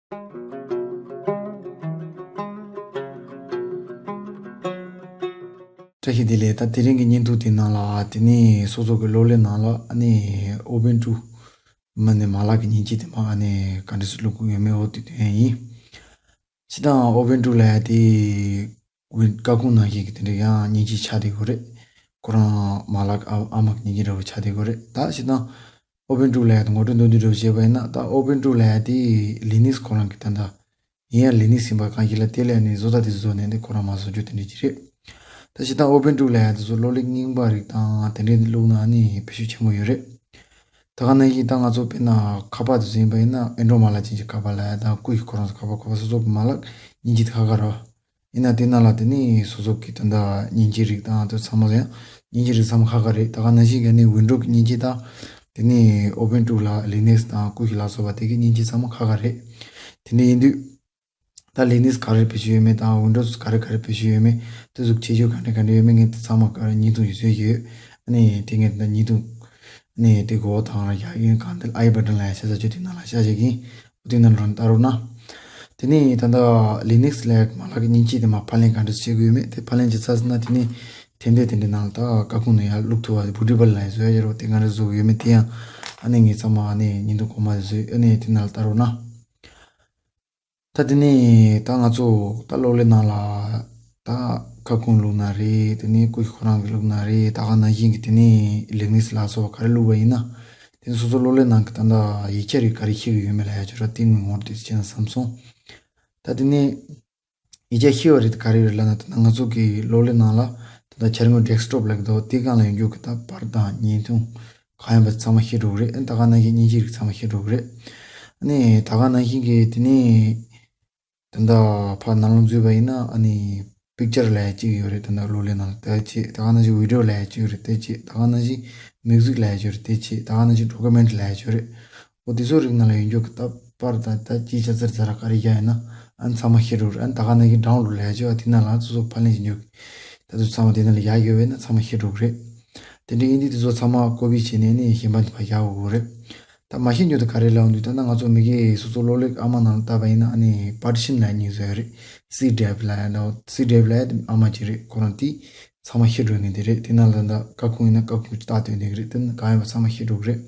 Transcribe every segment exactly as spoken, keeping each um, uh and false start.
བཀྲ་ཤིས་བདེ་ལེགས། ད་དེ་རིང་གི་བརྙན་ཐུང་དེ་ནང་ལ་དེ་ནས་སོ་སོ་གི་གློག་ཀླད་ནང་ལ་ཨ་ནི་ཨོ་བྷན་ཀྲུའུ་མ་ནི་མ་ལག་གི་མཉེན་ཆས་དེ་མ་ཨ་ནི་ག་འདྲ་སེ་བླུག་གི་ཡོད་མེད་འོ་དེ་སྟོན་ཡ་ཡིན། སྤྱིར་བཏང་ཨོ་བྷན་ཀྲུའུ་ལབ་ཡ་དེ་ཀ་ཁུང་ནང་བཞིན་གྱི་དེ་འདྲ་ཡང་མཉེན་ཆས་ཆགས་བསྡད་ཡོད་རེད། ཁོ་རང་མ་ལག་ཨ་ཨ་མ་གི་མཉེན་ཆས་འདྲ་བོ་ཆགས་བསྡད་ཡོད་རེད། ད་སྤྱིར་བཏང་ཨོ་བྷན་ཀྲུའུ་ལབ་ཡ་དེ་ངོ་སྤྲོད་མདོར་བསྡུས་འདྲ་བོ་བྱས་པ་ཡིན་ན། ད་ཨོ་བྷན་ཀྲུའུ་ལབ་ཡ་དེ་ལི་ནིག་སི་ཁོ་རང་གི་ད་ལྟ་ཡིན་ཡང་ལི་ནིག་སི་ཡིན་པ་གང་ཞིག་ལ་དེ་ལས་ནི་བཟོ་ལྟ་དེ་བཟོ་ནས་འདི་ཁོ་རང་མ་བཟོ་རྒྱུ་དེ་འདྲ་ཅིག་རེད། ད་སྤྱིར་བཏང་ཨོ་བྷན་ཀྲུའུ་ལབ་ཡ་དེ་ཚོ་གློག་ཀླད་རྙིང་པ་རིགས་དང་དེ་འདྲའི་བླུགས་ན་ནི་བེད་སྤྱོད་ཆེན་པོ་ཡོད་རེད། ད་ག་ནང་བཞིན་ད་ང་ཚོ་དཔེར་ན་ཁ་པར་དེ་ཚོ་ཡིན་པ་ཡིན་ན་ཨེན་ཌོ་མ་ལག་ཅན་གྱི་ཁ་པར་ལབ་ཡ་དང་སྐུ་ཞབས་ཁོ་རང་ཚོ་ཁ་པར་ཁ་པར་སོ་སོ་གི་མ་ལག་མཉེན་ཆས་དེ་ཁ་ཁ་རེད་བ། ཡིན་ན་དེ་ནང་ལ་དེ་ནི་སོ་སོ་གི་ད་ལྟ་མཉེན་ཆས་རིགས་དང་དེ་ཚང་མ་ཡང་མཉེན་ཆས་རིགས་ཚང་མ་ཁ་ཁ་རེད། ད་ག་ནང་བཞིན་ག་ནི་ཝིན་ཌོ་གི་མཉེན་ཆས་དང་དེ་ནི་ཨོ་བྷན་ཀྲུའུ་ལ་ལི་ནིག་སི་དང་སྐུ་ཞབས་ལ་སོགས་པ་དེ་གི་མཉེན་ཆས་ཚང་མ་ཁ་ཁ་རེད། དེ་འདྲ་ཡིན་དུས། ད་ལི་ནིག་སི་ག་རེ་བེད་སྤྱོད་ཡོད་མེད་དང་ཝིན་ཌོ་སི་ག་རེ་ག་རེ་བེད་སྤྱོད་ཡོད་མེད། དེ་ཚོ་ཁྱད་ཆོས་ག་འདྲ་ག་འདྲ་ཡོད་མེད་ངས་དེ་ཚང་མ་ག་རེ་བརྙན་ཐུང་ཡོད་ཚད་ཡོད། ཨ་ནི་དེ་ངས་ད་བརྙན་ཐུང་ཨ་ནི་དེ་གོ་དང་ར་ཡག་ཡོད་གང་དེ་ཨའི་བ་ཊན་ལ་ཡ་ཤ་ཚ་ཆོས་དེ་ནང་ལ་ཤ་ཞིག་ཡིན། འོ་དེ་ནང་ལ་ལྟ་རོགས་གནང་། དེ་ནས་ད་ལྟ་ལི་ནིག་སི་ལ་མ་ལག་གི་མཉེན་ཆས་དེ་མ་ཕབ་ལེན་ག་འདྲ་བྱེད་དགོས་ཡོད་མེད་དེ་ཕབ་ལེན་བྱེད་ཚར་སོང་ན་དེ་ནས་ཐེམ་དེ་དེ་འདྲའི་ནང་ལ་ད་ཀ་ཁུང་ནང་ཡར་བླུག་ཐུབ་པ་དེ་བུ་ཊི་བལ་ལ་ཡ་བཟོ་ཡ་ཡོད་རོགས་དེ་ག་འདྲ་བཟོ་དགོས་ཡོད་མེད་དེ་ཡང་ཨ་ནི་ངས་ཚང་མ་ཨ་ནི་བརྙན་ཐུང་གོང་མ་དེ་བཟོས་ཨ་ནི་དེ་ནང་ལ་ལྟ་རོགས་གནང་། ད་དེ་ནས་ད་ང་ཚོ་ད་གློག་ཀླད་ནང་ལ་ད་ཁ་སྐོང་བླུགས་ན་རེད། དེ་ནས་སྐུ་ཞབས་ཁོ་རང་གི་བླུགས་ན་རེད། ད་ག་ནང་བཞིན་གྱི་དེ་ནས་ལེགས་ནས་ལ་སོགས་ག་རེ་བླུགས་པ་ཡིན་ན། དེ་ནས་སོ་སོ་གློག་ཀླད་ནང་གི་ད་ལྟ་ཡིག་ཆ་རིགས་ག་རེ་ཤེས་ཀྱི་ཡོད་མེད་ལ་ཡ་ཁྱོད་ར་དེ་ངོས་ངོར་དེ་བྱས་ན་བསམ་སོང་། ད་དེ་ནས་ཡིག་ཆ་ཤེས་པ་རེད་ག་རེ་རེད་ལབ་ན། ད་ང་ཚོ་གི་གློག་ཀླད་ནང་ལ་ད་ལྟ་འཆར་ངོས་ཌེ་སི་ཊོབ་ལབ་ཀྱི་འདུག་དེ་སྒང་ལ་ཡོད་རྒྱུ་གི་ད་པར་དང་བརྙན་ཐུང་གང་ཡིན་པ་ཚང་མ་ཤེས་འགྲོ་གི་རེད། ཨ་ནི་ད་ག་ནང་བཞིན་མཉེན་ཆས་རིགས་ཚང་མ་ཤེས་འགྲོ་གི་རེད། ཨ་ནི་ད་ག་ནང་བཞིན་གི་དེ་ནས་ད་ལྟ་ཕར་ནང་ལ་འཛུལ་བ་ཡིན་ན་ཨ་ནི་པིག་ཅར་ལབ་ཡ་གཅིག་ཡོད་རེད། ད་ལྟ་གློག་ཀླད་ནང་ལ་དེ་གཅིག་ད་ག་ནང་བཞིན་བི་ཌི་ཡོ་ལབ་ཡ་གཅིག་ཡོད་རེད། དེ་གཅིག་ད་ག་ནང་བཞིན་མིའུ་ཟིག་ལབ་ཡ་གཅིག་ཡོད་རེད། དེ་གཅིག་ད་ག་ནང་བཞིན་ཌོ་ཀུ་མེན་ཊི་ལབ་ཡ་གཅིག་ཡོད་རེད། འོ་དེ་ཚོ་རིགས་ནང་ལ་ཡོད་རྒྱུ་གི་ད་པར་དང་ད་ཅི་ཆ་ཚར་ཚར་ག་རེ་བཞག་ཡོད་ན་ཨ་ནི་ཚང་མ་ཤེས་འགྲོ་རེད། ཨ་ནི་ད་ག་ནང་བཞིན་ཌའུན་ལོཌ་ལབ་ཡ་གཅིག་ཡོད་དེ་ནང་ལ་སོ་སོ་ཕབ་ལེན་བྱེད་རྒྱུ་གི་ད་དུང་ཚང་མ་དེ་ནང་ལ་ཡག་ཡོད་པས་ན་ཚང་མ་ཤེས་འགྲོ་གི་རེད། དེ་འདྲ་ཡིན་དུས་དེ་ཚོ་ཚང་མ་ཀོ་པི་བྱས་ནས་ནི་གཞན་པ་འདི་ཕར་བཞག་དགོས་རེད། ད་མ་ཤེས་རྒྱུ་དེ་ག་རེ་ལབ་འདུག་ད་ནི་ང་ཚོ་མི་སྒེར་སོ་སོ་གློག་ཀླད་ཨ་མ་ནང་ལ་བལྟས་པ་ཡིན་ན་ཨ་ནི་པར་ཊི་ཤན་ལབ་ཡ་གཉིས་བཟོ་ཡ་རེད། སི་ཌི་རའེབ་ལབ་ཡ་དང་སི་ཌི་རའེབ་ལབ་ཡ་དེ་ཨ་མ་གཅིག་རེད། ཁོ་རང་དེ་ཚང་མ་ཤེས་འགྲོ་ནི་དེ་རེད། དེ་ནང་ལ་ད་ཀ་ཁུང་ཡིན་ན་ཀ་ཁུང་གཅིག་བཏགས་སྡོད་ནི་རེད། དེ་ནི་གང་ཡིན་པ་ཚང་མ་ཤེས་འགྲོ་གི་རེད།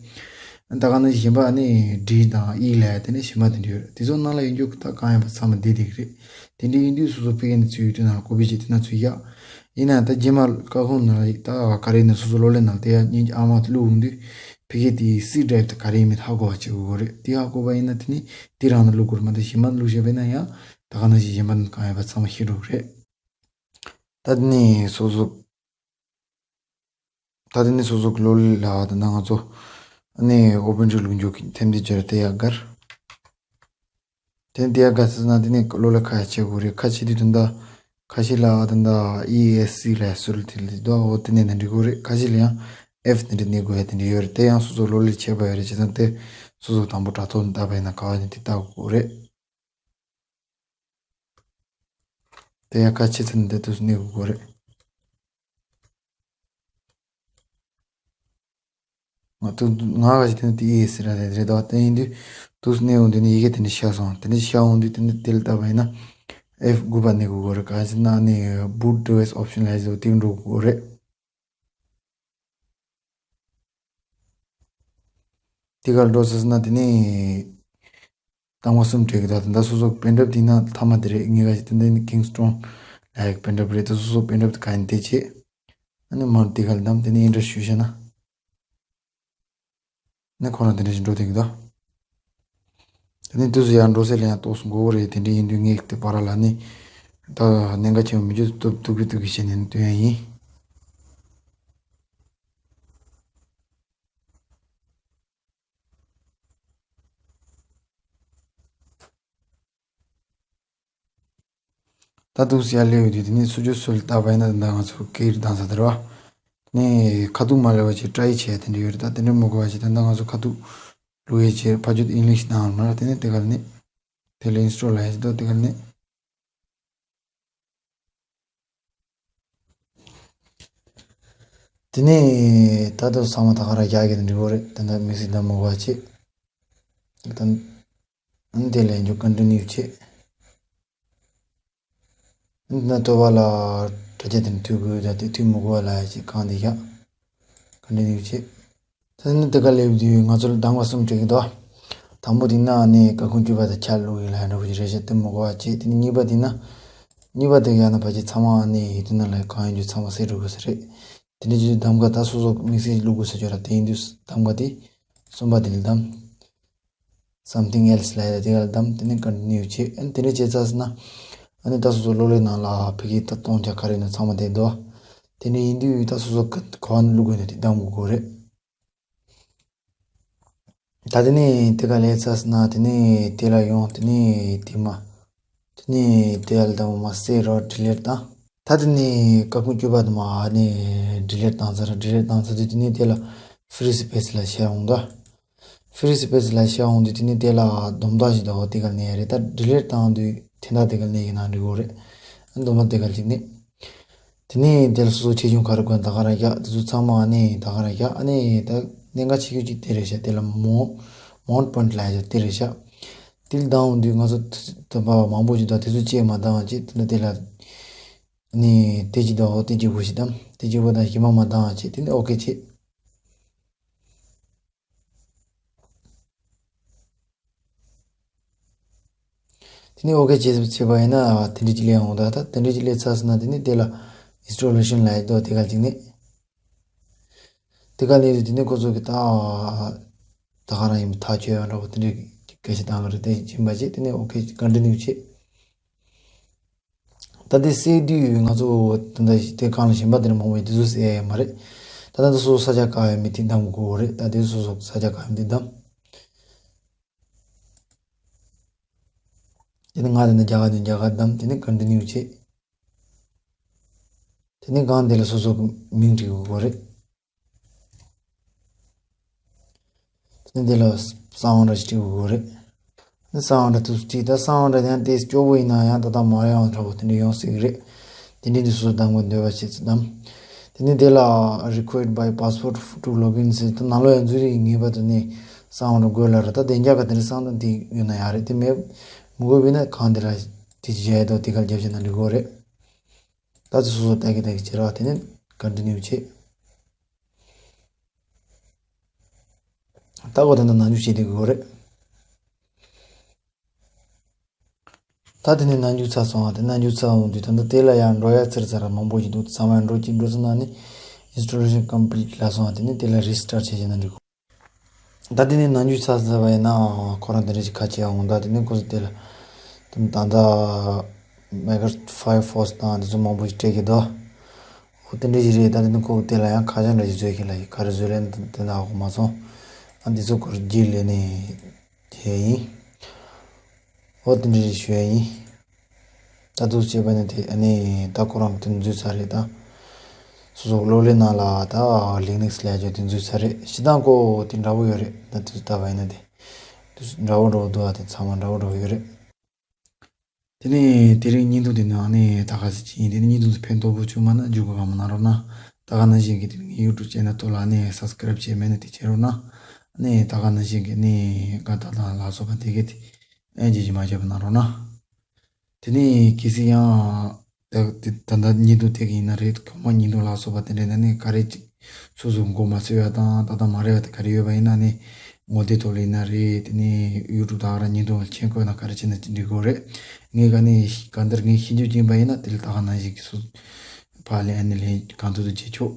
ད་ག་ནང་བཞིན་གཞན་པ་ཨ་ནི་ཌི་དང་ཨི་ལབ་ཡ་དེ་ནི་གཞན་པ་དེ་འདྲ་ཡོད་རེད། དེ་ཚོ་ནང་ལ་ཡོད་རྒྱུ་གི་ད་གང་ཡིན་པ་ཚང་མ་བསྡད་བསྡད་གི་རེད། དེ་འདྲ་ཡིན་དུས་སོ་སོ་ཕ་གི་ནས་ཚུར་ཡོད་དུས་ནང་ལ་ཀོ་པི་བྱས་དེ་ནང་ཚུར་བཞག་ཡིན་ན་ད་རྗེས་མ་ཀ་ཁུང་ནང་ལ་ད་ག་རེ་ནས་སོ་སོ་གློག་ཀླད་ནང་ལ་དེ་ཡ་སྙིང་རྗེ་ཨ་མ་བླུགས་འོང་དུས་ཕ་གི་དེའི་སི་ཌི་རའེབ་དེ་ག་རེ་ཡིན་མིན་ཧ་གོ་བ་བྱེད་དགོས་རེད། དེ་ཧ་གོ་བ་ཡིན་ན་དེ་ནི་དེ་རང་ལ་བླུགས་དགོས་རེད། མ་གཏོགས་གཞན་པ་བླུགས་བཞག་པ་ཡིན་ན་ཡང་ད་ག་ནང་བཞིན་གཞན་པ་ནི་གང་ཡིན་པ་ཚང་མ་ཤེས་འགྲོ་གི་རེད། ད་དེ་ནས་སོ་སོ། ད་དེ་ནས་སོ་སོ་གི་གློག་ཀླད་ལ་ད་ལྟ་ང་ཚོ་ཨ་ནི་ཨོ་བྷན་ཀྲུའུ་བླུག་རྒྱུ་གི་ཐེམ་དེ་སྦྱར་དེ་ཡར་བཀར། དེ་དེ་ཡར་བཀར་ཚར་ན་དེ་ནས་གློག་ཀླད་ཁ་ཕྱེ་དགོས་རེད། ཁ་ཕྱེ་དུས་ད་ལྟ་ཁ་ཕྱེ་ལ་ད་ལྟ་ཨི་ཨེ་སི་སི་ལ་སུལ་དེ་ལ་དེ་འདུག་འོ་དེ་ནས་ནི་འགྲིག་གི་རེད། ཁ་ཕྱེ་ལ་ཡང་ཨེཕ་ནི་འགྲིག་ནི་དགོས་ཡ་དེ་འདྲ་ཡོད་རེད། དེ་ཡང་སོ་སོ་གློག་ཀླད་ཁྱད་པར་ཡོད་རེད། བྱས་ཙང་དེ་སོ་སོ་དང་པོ་དྲ་ཐོག་ནས་བལྟས་པ་ཡིན་ན་ག་བ་ནས་དེ་བལྟ་དགོས་རེད། དེ་ཡང་ཁ་ཕྱེ་ཚར་ན་དེ་དུས་སུ་གནོན་དགོས་རེད། ང་དུ་ང་ག་ཞིག་དེ་ནི་དེ་ཨི་ཨེ་སི་ར་རེད་རེད་དོ། དེ་ཡིན་དུས་དུས་སུ་གནོན་འོང་དུས་ནི་ཡི་གེ་དེ་འདྲ་ཤར་སོང་། དེ་འདྲ་ཤར་འོང་དུས་དེ་འདྲ་དེ་ལ་བལྟ་བ་ཡིན་ན་ཨེཕ་དགུ་པ་གནོན་དགོས་རེད། ག་ཞིག་ན་ནི་བུཊ་ཌི་བའི་སི་ཨོབ་ཤན་ལ་ཡ་ཟེར་དེ་འགྲོ་དགོས་རེད། དེ་གར་འགྲོ་ཚར་སོང་ན་དེ་ནི་རྟགས་མ་གསུམ་སྤྲད་ཀྱི་འདུག་ད་ལྟ་སོ་སོ་པེན་ཌི་རའེབ་དེ་ན་མཐའ་མ་དེ་རེད། ངས་ག་ཞིག་དེ་འདི་ནི་ཀིང་སི་ཊོན་ལ་ཡག་པེན་ཌི་རའེབ་རེད། ད་སོ་སོ་པེན་ཌི་རའེབ་དེ་ག་ཡིན་དེ་བྱེད། ཨ་ནི་མར་དེ་གར་བདམས་དེ་ནི་ཨེན་ཊར་ཞུས་བྱས་ན། ནི་ཁོ་རང་དེ་འདྲ་ཞིག་འགྲོ་དེ་གི་འདུག་དེ་ནི་དུས་སུ་ཡར་འགྲོ་སའི་ལན་ཡང་ཏོག་ཙམ་འགོར་གི་རེད། དེ་འདྲ་ཡིན་དུས་ངས་དེ་བར་ལ་ནི་ད་གནད་འགག་ཆེན་པོ་མི་འཇུ་ཐུབ་ཐུབ་ཀྱི་ཐུབ་ཀྱི་བྱས་ནས་ནི་སྟོན་ཡ་ཡིན། ད་དུང་སི་ཡར་སླེབས་ཡོད་དུས་དེ་ནས་སུ་ཇོ་སུ་ལ་ལྟ་བ་ཡིན་ན་ད་ང་ཚོ་སྐད་རིགས་བཏང་ས་དེ་རེད་བ། དེ་ནས་ཁ་ཐུག་མ་སླེབས་པ་ཅིག་ཊ་རའི་བྱས་དེ་འདྲ་ཡོད་རེད། ད་དེ་འདྲ་མི་དགོས་པ་ཅིག་ད་ལྟ་ང་ཚོ་ཁ་ཐུག་བླུག་ཡས་བྱས་ཕ་ཇོ་ཨིང་ལིཤ་ནང་ལ་མ་རེད། དེ་ནས་དེ་ག་ལ་ནས་དེ་ལ་ཨིན་སི་ཊོལ་ལ་ཡས་ཅིག་ད་དེ་ག་ལ་ནས། དེ་ནས་ད་དུང་ཚང་མ་ད་ག་རང་རྒྱག་གི་འདུག་རེད། ད་ལྟ་དམིགས་བསལ་ད་མི་དགོས་པ་བྱས། ད་ ཨ་ནི་དེ་ལ་ཡང་ཁྱོད་ཀོན་ཊི་ནིའུ་བྱེད། ཨ་ནི་ན་ཐོ་བ་ལ་དྲ་རྒྱ་དེ་ནི་མཐུད་དགོས་ད་དེ་མཐུད་མི་དགོས་ལ་ཡ་ཅིག་གང་དེ་བཞག་ཀོན་ཊི་ནིའུ་བྱེད། ད་ནི་དེ་ག་ལེབ་དུས་ང་ཚོ་ལ་གདམ་ག་གསུམ་སྤྲད་ཀྱི་འདུག་དང་པོ་དེ་ན་ནི་ཀ་ཁུང་བཅུ་པ་དང་ཆ་བླུག་ཡིན་ལ་ཡ་འདྲ་བོ་ཞིག་རེད་ཤག་དེ་མི་དགོས་པ་བྱེད། དེ་ནི་གཉིས་པ་དེ་ན་གཉིས་པ་དེ་ཡང་ན་ཕལ་ཆེར་ཚང་མ་ནི་དེ་ན་ལ་གང་ཡིན་རྒྱུ་ཚང་མ་གསལ་འགྲོ་དགོས་ས་རེད། དེ་འདྲ་བྱེད་དུས་གདམ་ག་ད་སོ་སོ་དམིགས་བསལ་བླུག་དགོས་ས་ཅིག་ཡོད་ར། དེ་ཡིན་དུས་གདམ་ག་དེ་གསུམ་པ་དེ་ལ་གདམ། Something else ལབ་ཡ་དེ་ག་ལ་གདམ། དེ་ནས་ཀོན་ཊི་ནིའུ་བྱེད། ཨ་ནི་དེ་འདྲ་བྱས་ཚར་སོང་ན་ཨ་ནི་ད་སོ་སོ་གློག་ཀླད་ནང་ལ་ཕ་གི་ད་གཏོང་རྒྱ་ག་རེ་ཡིན་ན་ཚང་མ་དེ་འདུག་དེ་འདྲ་ཡིན་དུས་ད་སོ་སོ་ག་ག་བ་ནས་བླུག་དགོས་ན་དེ་གདམ་དགོས་རེད། ད་དེ་ནས་དེ་ག་ལས་ཚར་སོང་ན་དེ་ནས་དེ་ལ་ཡོང་། དེ་ནས་དེ་མ་དེ་ནས་དེ་ལ་ད་མ་སེ་རོ་ཌི་ལིཊ་དང་། ད་དེ་ནས་ཀ་ཁུང་བཅུ་པ་དེ་མ་ནས་ཌི་ལིཊ་བཏང་ཚར། ཌི་ལིཊ་བཏང་ཚར་དུས་དེ་ནས་དེ་ལ་ཕི་རི་སི་པེ་སི་ལ་ཤར་འོང་ད། ཕི་རི་སི་པེ་སི་ལ་ཤར་འོང་དུས་དེ་ནས་དེ་ལ་སྡོམ་རྟགས་ཞིག་འདུག་དེ་ག་ལ་གནོན་ཡ་རེད། ད་ཌི་ལིཊ་བཏང་དུས་དེ་འདྲ་དེ་ག་ལ་གནོན་ཡིན་ན་འགྲིག་གི་རེད། སྡོམ་རྟགས་དེ་ག་ལ་ཅིག་གནོན། དེ་ནས་དེ་ལ་སོ་སོ་ཆེ་ཆུང་ག་རེ་དགོས་ན་ད་ག་རང་རྒྱག་དེ་ཚོ་ཚང་མ་ཨ་ནི་ད་ག་རང་རྒྱག་ཨ་ནི་ད་གནད་འགག་ཆེ་ཤོས་གཅིག་དེ་རེད་ཤག་དེ་ལ་མོ་མའོན་ཊི་པོ་ཡིན་ཊི་ལབ་ཡ་དེ་རེད་ཤག་དེ་ལ་བཏང་འོང་དུས་ང་ཚོ་ད་མང་པོ་ཞིག་འདུག་དེ་ཚོ་བཅད་མ་བཏང་བ་བྱས། དེ་ནས་དེ་ལ་ནི་དེ་གཅིག་དང་འོ་དེ་གཅིག་པོ་ཞིག་བདམས། དེ་གཅིག་པོ་དང་གཞན་པ་མ་བཏང་བ་བྱས། དེ་ནས་ཨོ་ཀེ་བྱས། དེ་ནས་ཨོ་ཀེ་བྱས་བྱས་པ་ཡིན་ན་དེ་འདྲ་ཅིག་སླེབས་འོང་ད། ད་དེ་འདྲ་ཅིག་སླེབས་ཚར་སོང་ན་དེ་ནས་དེ་ལ་ཨིན་སི་ཊོ་ལེ་ཤན་ལབ་ཡ་འདུག་དེ་ག་ཅིག་ནས་དེ་ག་ནས་དེ་ནས་ཁོ་ཚོ་གི་ད་ད་ག་རང་ཡིན་པ་ཐག་ཆོད་ཡོད་འདྲ་པོ་དེ་འདྲའི་སྐད་ཆ་བཏང་གི་རེད། དེ་ཡིན་པ་བྱས། དེ་ནས་ཨོ་ཀེ་ཀོན་ཊི་ནིའུ་བྱས། ད་དེ་སེལ་དུས་ང་ཚོ་ད་ལྟ་དེ་གང་ལ་གཞན་པ་དེ་འདྲ་མང་པོ་ཡོད་དེ་ཚོ་སེལ་ཡ་མ་རེད། ད་ལྟ་འདི་སོ་སོ་ས་ཆ་ག་ཡོད་མེད་དེ་གདམ་དགོས་རེད། ད་དེ་སོ་སོ་ས་ཆ་ག་ཡོད་མེད་དེ་གདམ། དེ་ནས་ང་དེ་ནས་རྒྱ་གར་དེ་རྒྱ་གར་གདམ། དེ་ནས་ཀོན་ཊི་ནིའུ་བྱེད། དེ་ནས་གང་དེ་ལ་སོ་སོ་གི་མིང་བྲིས་དགོས་རེད། དེ་ནས་དེ་ལ་གསང་བ་འདྲ་ཞིག་བྲིས་དགོས་རེད། ནི་གསང་བ་འདྲ་དུ་བྲིས། ད་གསང་བ་འདྲ་ཡང་དེ་སྐྱོ་བོ་ཡིན་ན་ཡང་ད་ལྟ་མ་ཡོང་འདྲ་པོ་དེ་འདྲ་ཡོང་སྲིད་ཀྱི་རེད། དེ་འདྲའི་འདི་སོ་སོ་གདམ་དགོས་འདོད་པ་བྱེད་ཚེ་གདམ། དེ་ནས་དེ་ལ་required by passport to login ཟེར། ད་ནང་ལོགས་ཡང་འཛུལ་རིགས་ངེས་པར་དུ་ནི་གསང་བ་འདྲ་དགོས་ལ་ར། ད་བདེ་འཇགས་ཀྱི་དེ་འདྲ་གསང་དོན་དེ་ཡོད་ན་ཡང་རེད། དེ་མེད་མི་དགོས་པས་ན་གང་དེ་ལ་དེ་བྱས་དོ་དེ་གར་རྒྱབ་བྱས་ན་འགྲིག་གི་རེད། ད་དེ་སོ་སོ་ལྟ་གི་ལྟ་གི་བྱེད་རོགས། དེ་ནས་ཀོན་ཊི་ནིའུ་བྱེད། ད་གོ་ད་ནི་ནང་འཇུག་བྱེད་བསྡད་དགོས་རེད། ད་དེ་ནས་ནང་འཇུག་ཚར་སོང་བ། དེ་ནང་འཇུག་ཚར་འོང་དུས་ད་ལྟ་དེ་ལ་ཡང་འགྲོ་ཡ་ཚར་ཚར་མང་པོ་ཞིག་འདུག་ཚང་མ་འགྲོ་གཅིག་འགྲོ་ཚར་ན་ནི་installation complete ལབ་སོང་བ། དེ་ནས་དེ་ལ་restart བྱེད་བྱེད་ན་འགྲིག་གོ། ད་དེ་ནས་ནང་འཇུག་ཚར་ཚར་བ་ཡིན་ན་ཁོ་རང་དེ་འདྲ་ཞིག་ཁ་ཕྱེ་འོང་ད། དེ་ནས་ཁོ་ཚོ་དེ་ལ་ད་ད་ལྟ་Microsoft Firefox དང་དེ་ཚོ་མང་པོ་ཞིག་སྤྲད་ཀྱི་འདུག་འོ་དེ་འདྲ་ཞིག་རེད། ད་དེ་ནས་ཁོ་དེ་ལ་ཡང་ཁ་བྱང་འདྲ་ཞིག་བཟོས་ཤིག་ལ་ཡིན། ག་རེ་བཟོས་ལེན་དེ་ན་ཧ་གོ་མ་སོང་། ཨ་འདི་ཚོ་སྐོར་རྒྱུས་ལས་ནས་དེ་ཡིན། འོ་དེ་འདྲ་ཞིག་ཞུ་ཡ་ཡིན། ད་དུ་བྱས་པ་ནི་དེ་ཨ་ནི་ད་ཁོ་རང་དེ་འཛུལ་ཚར་རེད་ད། སོ་སོ་གློག་ཀླད་ནང་ལ་ད་Linux ལབ་ཡ་ཅིག་དེ་འཛུལ་ཚར་རེད། སྤྱིར་བཏང་ཁོ་དེ་འདྲ་པོ་ཡོད་རེད། ད་དུ་ལྟ་བ་ཡིན་ན་དེ་དུ་འདྲ་པོ་འདྲ་པོ་འདུག་ཨ་དེ་ཚང་མ་འདྲ་པོ་འདྲ་པོ་ཡོད་རེད། དེ་ནས་དེ་རིང་བརྙན་ཐུང་དེ་ནི་ཨ་ནི་ད་ག་ཟེར་གྱི་ཡིན། དེ་ནི་བརྙན་ཐུང་དེ་ཕན་ཐོགས་པོ་བྱུང་མ་ན་མཇུག་གི་གང་མ་གནང་རོགས་གནང་། ད་ག་ནང་བཞིན་གྱི་དེ་ནི་ངའི་YouTube channel ཐོག་ལ་ཨ་ནི་subscribe བྱས་མེད་ན་དེ་བྱེད་རོགས་གནང་། ཨ་ནི་ད་ག་ནང་བཞིན་གྱི་ནི་དགའ་རྟགས་དང་ལ་སོགས་པ་དེ་གས་དེ་ཨེ་ཇི་ཇི་མ་བྱས་པ་གནང་རོགས་གནང་། དེ་ནས་གལ་སྲིད་ཡང་ད་ད་ལྟ་བརྙན་ཐུང་དེ་ག་ཡིན་ན་རེད། གོང་མ་བརྙན་ཐུང་ལ་སོགས་པ་དེ་འདྲ་ཡིན་ན་ནི་ག་རེ་ཅིག་སོ་སོ་མགོ་མ་ཚོས་ཡ་དང་ད་ལྟ་མ་རེད་པ་དེ་ག་རེ་ཡོད་པ་ཡིན་ན་ནི་ངོ་དེབ་ཐོག་ལ་ཡིན་ན་རེད། དེ་ནས་YouTube ད་ག་རང་བརྙན་ཐུང་ལ་མཆན་བཀོད་ན་ག་རེ་བྱས་ན་འགྲིག་གི་རེད། ངས་ག་ནས་གང་ལྟར་ངས་ཤེས་རྒྱུ་ཅན་པ་ཡིན་ན་དེ་ལ་ད་ག་ནང་བཞིན་གྱི་སོ་ཕ་ལེ་ཨ་ནི་ལེན་གང་ཐུབ་ཐུབ་བྱེད་ཆོག